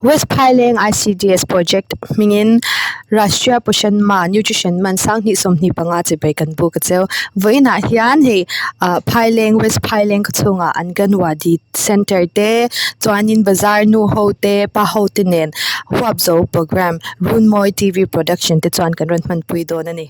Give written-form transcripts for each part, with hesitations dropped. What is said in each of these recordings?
West Phaileng ICDS project hmingin Rashtriya Poshan Maah Nutrition Month 2025 chibai kan buk a cheu. Vawiinah hian hei ah Phaileng West Phaileng khaw chhungah Anganwadi Center te chuanin bazar nu ho te pa ho te nen huap zo programme Runmawi T_V production te chuan kan rawn hmanpui dawn a ni.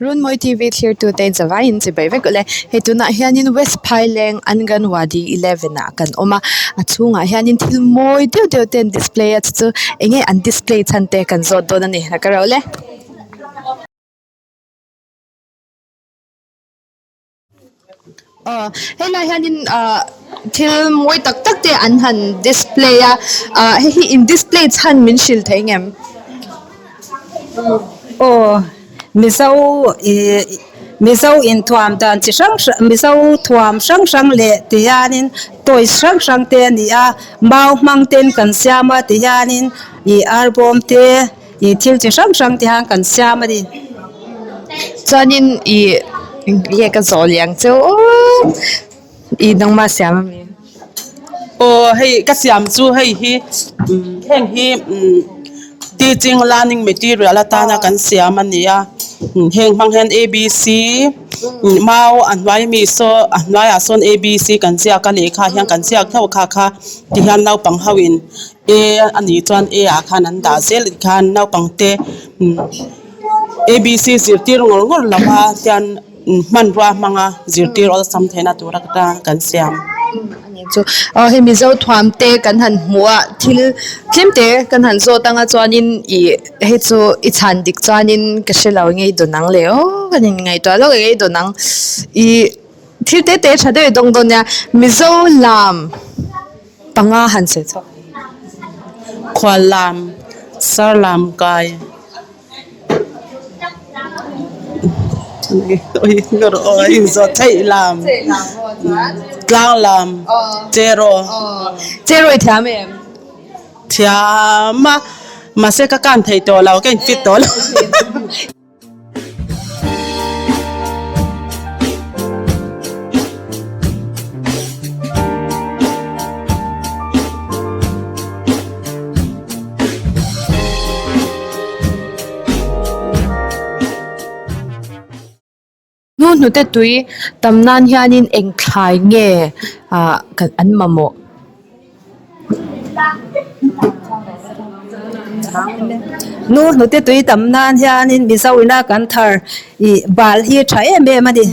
Runmawi TV thlir tu te zavaiin chibai vek ule hei tunah hianin West Phaileng Anganwadi 11 ah kan awm a a chhungah hianin thil mawi deuh deuh te an display a chu chu eng nge an display chhan te kan zawt dawn a ni la ka reuh le. Aw helai hianin ah thil mawi tak tak te an han display a ah hei hi in display chhan min hrilh thei ngem? Aw Mizo ih Mizo inthuam dan chi hrang hrang Mizo thuam hrang hrang leh ti hianin toys hrang hrang te a ni a mau hmang ten kan siam a ti hianin ih arbawm te ih thil chi hrang hrang te hian kan siam a ni. Chuanin ih nge ka zawh leh ang cheu aw ih nangmah siam a mi? Aw hei ka siam chu hei hi heng hi teaching learning material atana kan siam a ni a heng hmang hian a b c mau a hnuai mi saw a hnuaiah sawn a b c kan ziak a lehkha hian kan ziak hlauh kha kha tihian naupang ho in a a nih chuan a ah khan an dah zel tikhan naupang te a b c zirtir ngawr ngawr lo a tian hmanrua hmanga zirtir awlsam theihna tur atang kan siam. Chu aw hei Mizo thuam te kan han hmuh a thil tlem te kan han zawt anga chuanin ih hei chu i chhan dik chuanin ka hre lo enge i dawn ang le aw kan inngaihtuah lawk enge i dawn ang ih thil te te tha deuh i dawng dawn nia Mizo lam panga han sawi chhuak. Khual lam sar lam kai. Tlang lam cheraw cheraw i thiam em thiam a mahse ka kan thei tawh lo ka in fit tawh lo. Nu hnute tui tam nan hianin eng thlai nge ah an mamawh. Nu hnute tui tam nan hianin Mizo ina kan thar ih bal hi a tha em em a ni.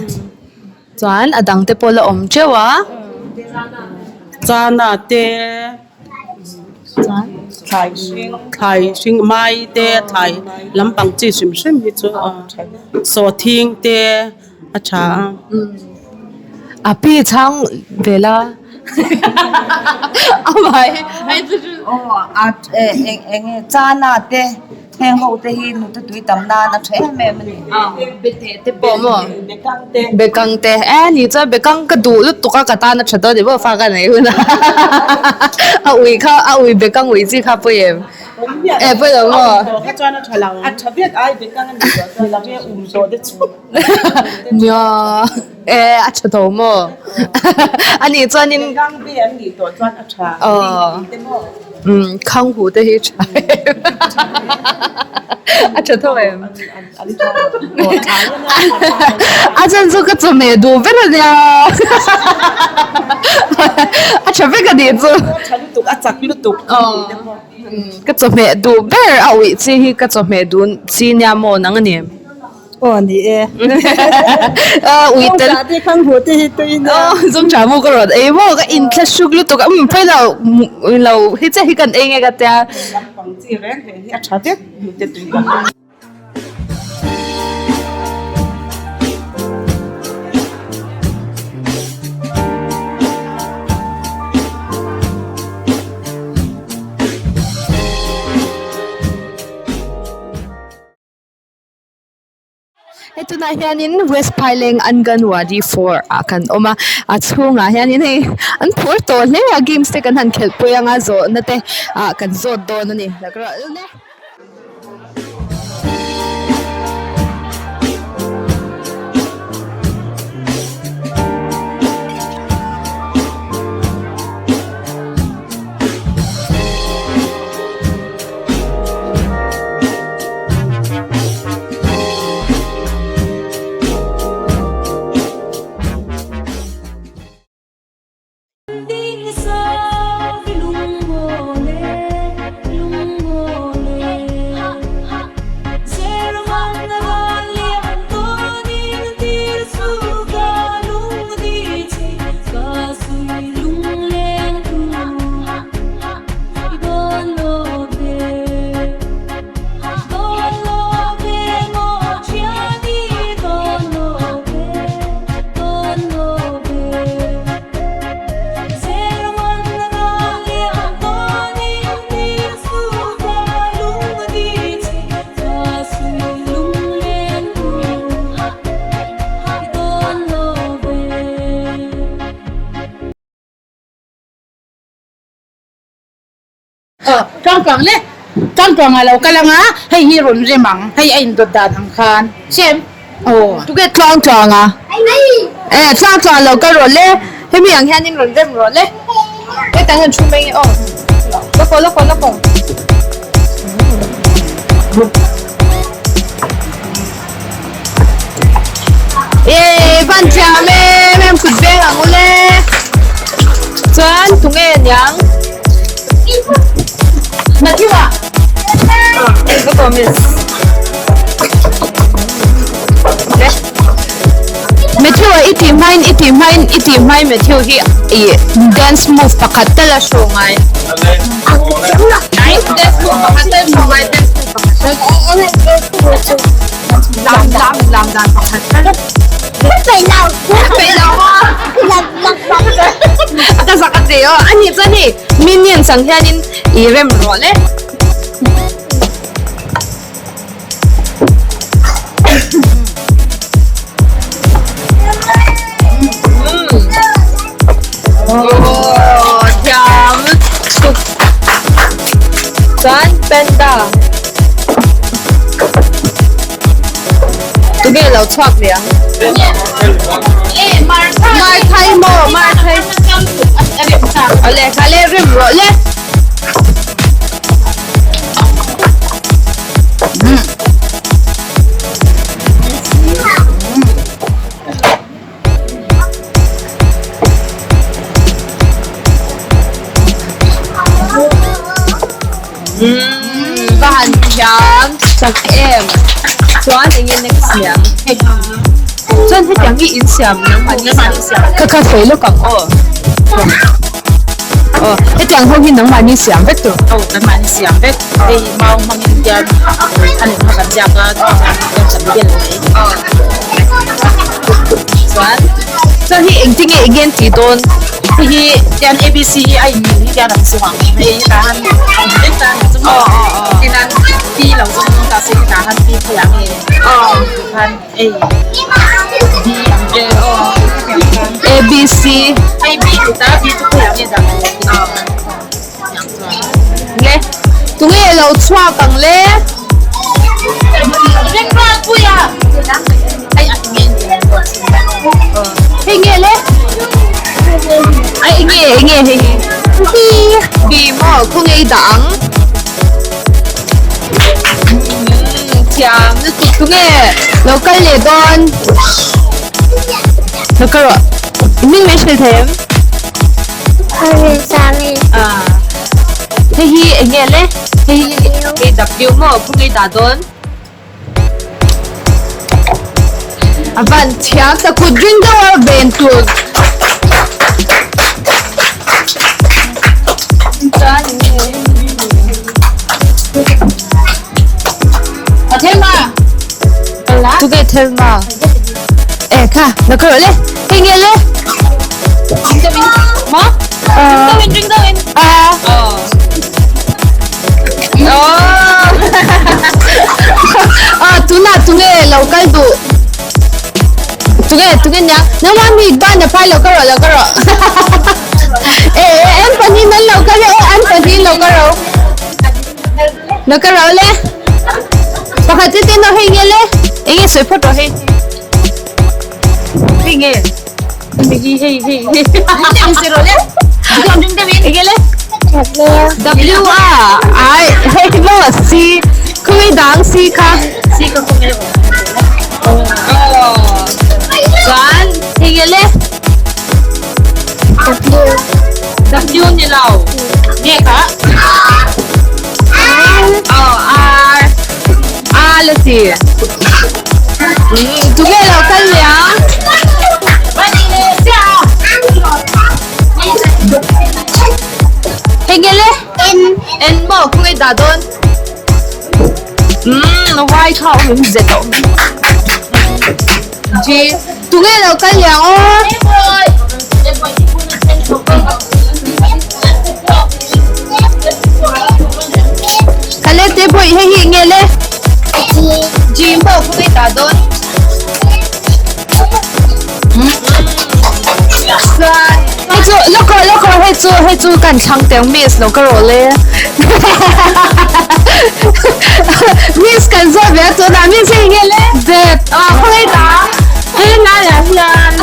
Chuan a dang te pawh la awm teuh a. Chana te thlai hring thlai hring mai te thlai lampang chi hrim hrim hi chu a sawhthing te a tha a. A pi chhang ve la amah hi aw a eng eng nge chana te. Heng ho te hi nute tui tam nan a tha em em a ni. Bete te pawh maw? Bekang te. Bekang te. E ni chuan bekang ka duh lutuk a ka tan a tha dawn ni maw fa ka nei hun a. A ui kha a ui bekang ui chi kha pawi em? E pawi lo maw? A chuan a tha lo. A tha viak ai bekang a ni tawh chuan a um tawh te chu. Nia e a tha tho maw? A nih chuanin. Bekang te an nih tawh chuan a tha. Umm khang hu te hi tha em a tha tho em a chan chu ka chawhmeh duh ber a nia a tha vek a nih chu tha lutuk a chak lutuk ka chawhmeh duh ber a uih chi hi ka chawhmeh duh chi nia maw nang a ni em. Aw ni e. Ui tel. Zongchah te khang hmuh te hi tui nia. Aw zongchah mu ka rawn ei maw ka inthla hruk lutuk a umm phei lo lo hi che hi kan ei nge ka tia. Lampang chi reng reng hi a tha vek hmuh te tui ka. Hei tunah hianin West Phaileng Anganwadi 4 ah kan awm a, a chhungah hianin hei an phur tawh hle a games te kan han khelh pui anga zawhna te ah kan zawt dawn a ni. Tangtuang le tangtuang a lo kal anga hei hi rawn rem ang hei a indawt dan ang khan sem aw Tuke tlang tlang a e tlang tlang lo kal rawh le hemi ang hianin rawn rem rawh le hetah hian thu mai nge aw la kaw la kaw la kaw. Yay van thiam em em kut veng ang ule chuan tunge niang Matthew ah ka promise Matthew ah i tih hmain i tih hmain i tih hmain Matthew hi i dance move pakhat tal a show ngai dance move pakhat tal show ngai dance move pakhat tal Lam lam lam dan pakhat tal. Peih lo a. A ka zak a che aw. A nih chuan hei minions ang hianin i rem rawh le. Aw thiam lutuk. Chuan panda. Tunge lo chhuak leh ang? Marthai maw Marthai. Awle kha le rim rawh le. Umm va han thiam chak em chuan eng nge next niang chuan hetiang hi in siam nangmahni siam kha kha sawi lawk ang aw aw hetiang ho hi nangmahni siam vek tur aw nangmahni siam vek hei mau hmangin hian a lem kha kan ziak a chuan kan bel mai aw chuan chuan hi engtin nge eng nge an tih dawn. Hei hi tian ABC hi a in hi tian an zawng ang hei hetah han awm vek ta ni chu maw tin an P lo zawng dawn ta se hetah han P phei ang e tih khan A B ang te hetiang khan A B C hei B ti ta B chu phei ang e dah tur ti ang hetiang chuan nge tunge lo chhuak ang le Hei nge le Ai nge nge hei B B maw khaw ngei dah ang Thiam lutuk tunge lo kal leh dawn Lo kal rawh Min mai hrilh thei em Hei hi eng nge le Hei hi A W maw khaw ngei dah dawn. A van thiam ta kut ring deuh a ven tur Tunge Thelma e kha la kal rawh le hei nge le maw a Aw tunah tunge lo kal duh. Tunge tunge nia nangmah mi ban a phai lo ka rawh lo ka rawh e e an pahnih an lo ka rawh an pahnih lo ka rawh lo ka rawh le pakhat te te no hei nge le enge sawi phawt rawh hei hei nge hei hei hei enge le W a I hei maw C khawi dang C kha C kha khawi chuan hei nge le W W ni lo nge kha oh R R la si tunge lo kal liang Hei nge le? N. N maw? Khawnge dah dawn? Umm Y kha awm em? Z a awm em? G. Tunge lo kal liang aw? Kale te pawh hei hi nge le? G maw? Khawnge dah dawn? Hei chu lawk rawh lawk rawh hei chu hei chu kan thlang teng miss lo ka rawh le miss kan zawt ve a tunah miss hei nge le Z ah khawngaih ta hei laiah hian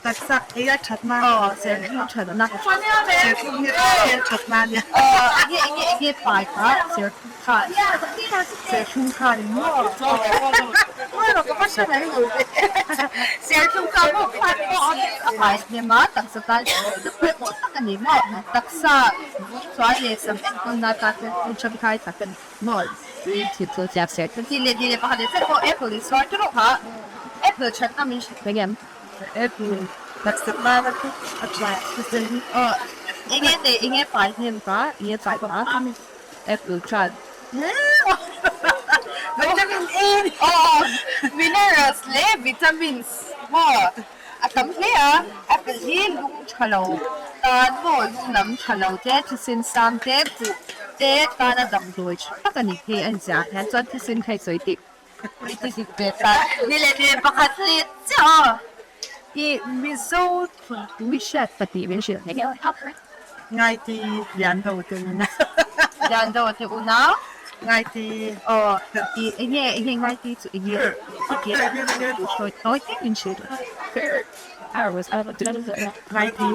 Taksa ei a that na serthlum that na serthlum hi a that na ania enge enge enge pai kha serthlum kha serthlum kha ni maw serthlum kha maw a pai hnem a taksa tan pawimawh tak a ni maw taksa vawng chuai leh sam enkawl na tan serthlum tangkai tak a ni maw ti leh ti leh pakhat leh chiah pawh apple in sawi tawh kha apple that na min hrilh thei em. Enge nei enge fai hnem ka enge fai ka apple chuan Vitamin A aw minerals leh vitamins maw a tam hle a apple hi lung tha lo tan maw lung lam tha lo te thisen sang te buh te tana damdawi tha tak a ni hei a inziah ah hian chuan thisen kha i sawi tih. Ni leh ni pakhat leh chiah aw. I Mizo tui hriat pahnih min hrilh thei em? Ngaiti lian do te una. Lian do te una. Ngaiti. Aw i enge enge ngaiti chu enge enge tawi te min hrilh. Ngaiti ngaiti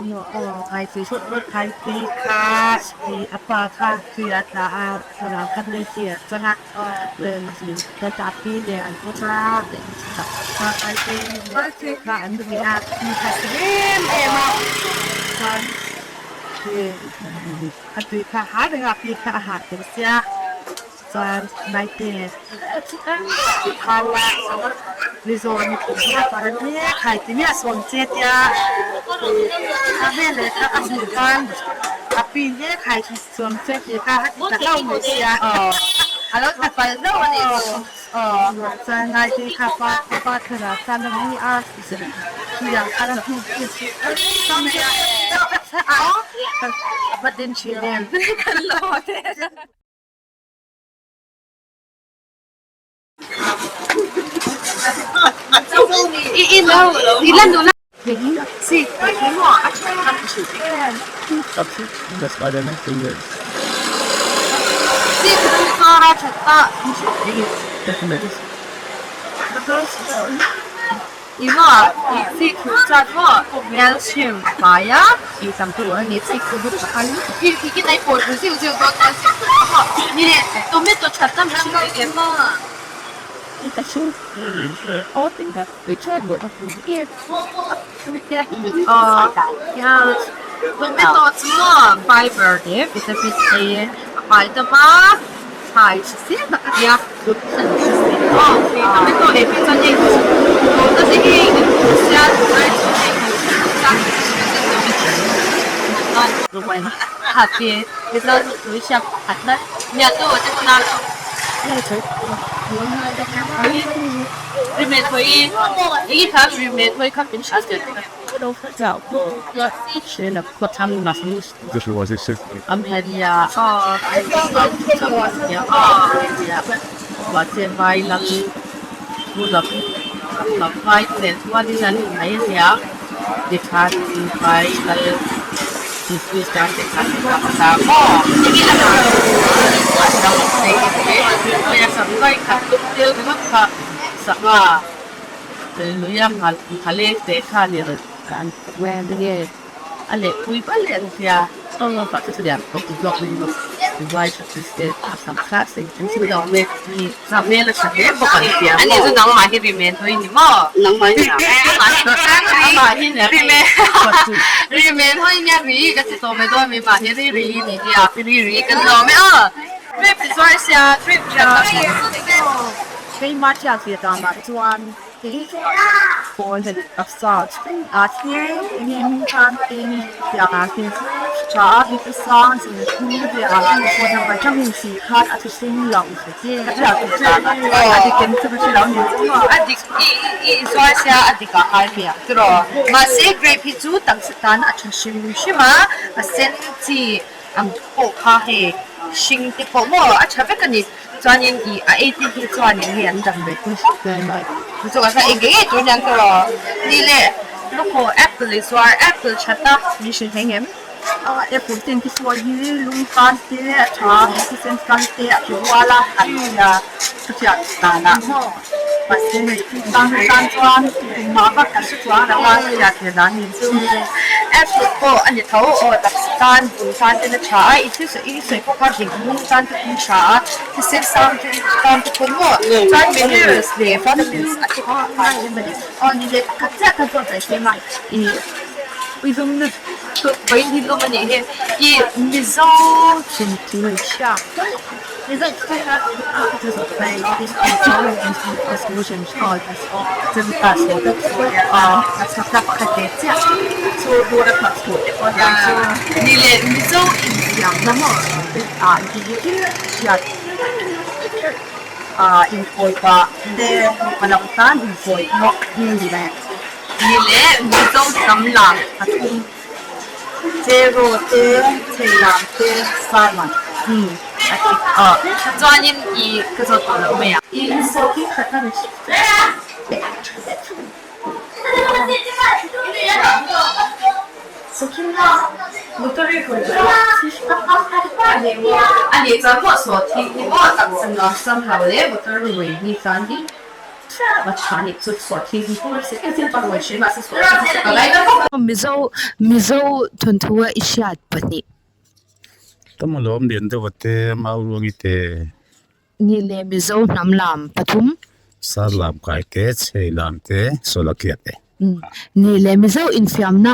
ngaiti kha i a pa kha tui a tla a thlarau kha nui ti a chuan a ka pi leh an awm a ngaiti kha an ni a mi kha si em em a chuan a tui kha a ha reng a pi kha a hah tel sia. Chuan Maite Khala Mizoram a par mek hai ti miah sawm che tia a veleh kha a hmuh khan a pi mek hai sawm che tih kha a ti ta hlauh mai sia. A lo tla palh zauh a nih chu. Aw. Mizo Mizo thawnthu a i hriat pahnih. Ka malawm lian deuh a te Mauruangi te. Ni leh Mizo hnam lam pathum. Sar lam kai te, Chhei lam te, Sawlakia te. Ni leh Mizo infiamna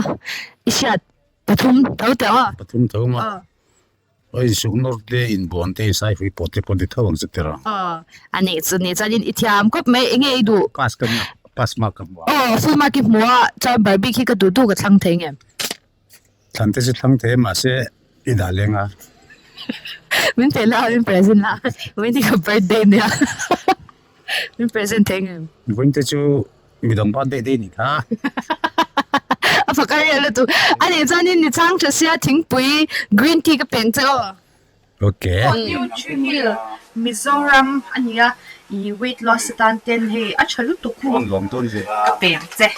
i hriat pathum tho teh aw. Pathum tho ma. Aw insuk nawr te, inbuan te, insaifui pawh te pawh an ti tho ang chu tira. Aw a nih chu ni chuanin i thiam khawp mai enge i duh. Pass ka nia, pass mark ka hmu a. Aw full mark i hmu a, chuan Barbie khi ka duh duh ka thlang thei nge. Thlan te chu thlang thei mahse i dah leng a. Min pe la, min present la. Vawiin hi ka birthday nia. Min present thei ngem? Vawiin te chu midang birthday day ni kha. A fak a rial lutuk. A nih chuanin ni chang tha sia thingpui green tea ka peng che aw. Okay. Nutrimil Mizoram a nia i weight loss atan ten hei a tha lutuk hu ka peng che.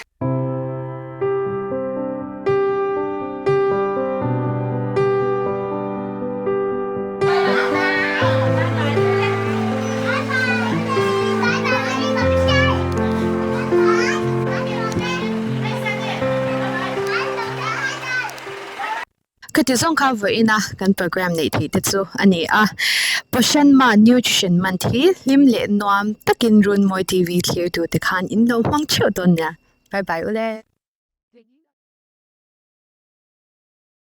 Khati zawng kha vawiina kan program neih theih te chu a ni a, Poshan Ma Nutrition Month hi hlim leh nuam takin Runmawi TV thlir tute khan in lo hmang theuh dawn nia. Bye bye ule.